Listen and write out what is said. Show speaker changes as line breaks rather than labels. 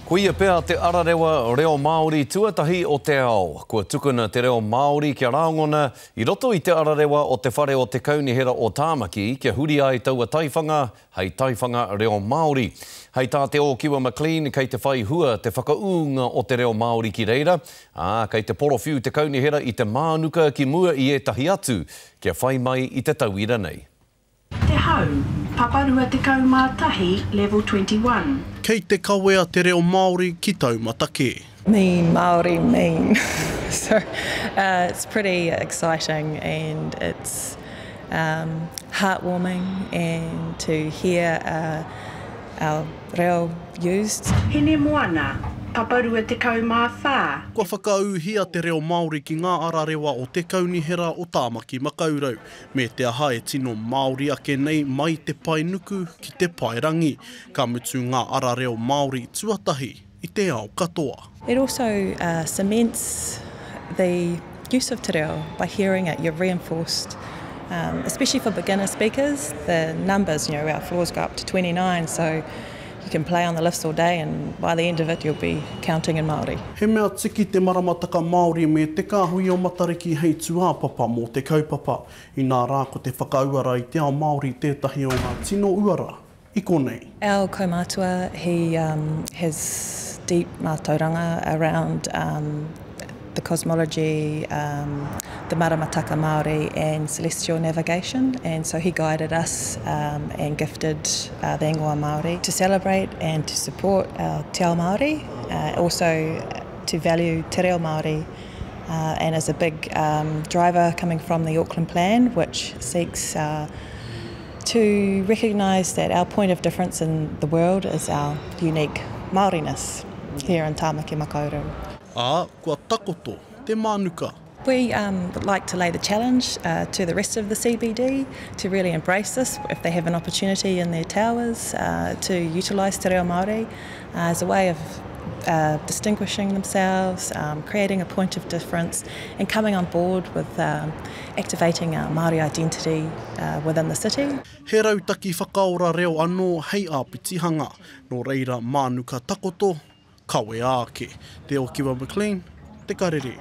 Koia pea te ararewa reo Māori tuatahi o te ao. Kua tukuna te reo Māori kia rāngona i roto i te ararewa o te whare o te Kaunihera o Tāmaki kia huri ai taua taiwhanga hei taiwhanga reo Māori. Hei tā Te Ōkiwa McLean kei te whai hua te whakaūnga o te reo Māori ki reira, ā, kei te porowhiu te Kaunihera i te mānuka ki mua i ētahi atu kia whai mai i te tauira nei.
Te Hau, Papa 21, Level 21.
Kei te kawea te reo Māori ki taumata kē.
Mean Māori mean so it's pretty exciting and it's heartwarming and to hear our reo used.
Hinemoana, Papa 24.
Kua whakaūhia te reo Māori ki ngā ararewa o Te Kaunihera o Tāmaki Makaurau. Me te aha e tino Māori ake nei mai te pae nuku ki te pae rangi, ka mutu ngā ara reo Māori tuatahi i te ao katoa.
It also cements the use of te reo by hearing it, you're reinforced, especially for beginner speakers, the numbers, you know, our floors go up to 29, so You can play on the lifts all day and by the end of it you'll be counting in Māori.
He mea tiki te maramataka Māori me te kāhui o Matariki hei tūāpapa mō te kaupapa. Inā rā ko te whakauara i te ao Māori tētahi o ngā tino uara i konei.
Our kaumātua, he has deep mātauranga around the cosmology, the maramataka Māori and celestial navigation and so he guided us and gifted the ingoa Māori to celebrate and to support our te ao Māori, also to value te reo Māori and as a big driver coming from the Auckland Plan which seeks to recognise that our point of difference in the world is our unique Māoriness here in Tāmaki Makaurau.
Ā, kua takoto te mānuka.
We would like to lay the challenge to the rest of the CBD to really embrace this if they have an opportunity in their towers to utilise te reo Māori as a way of distinguishing themselves, creating a point of difference and coming on board with activating our Māori identity within the city.
He rautaki whakaora reo anō hei āpitihanga, nō reira mānuka takoto, Kawea ake. Te Okiwa McLean, Te Karere.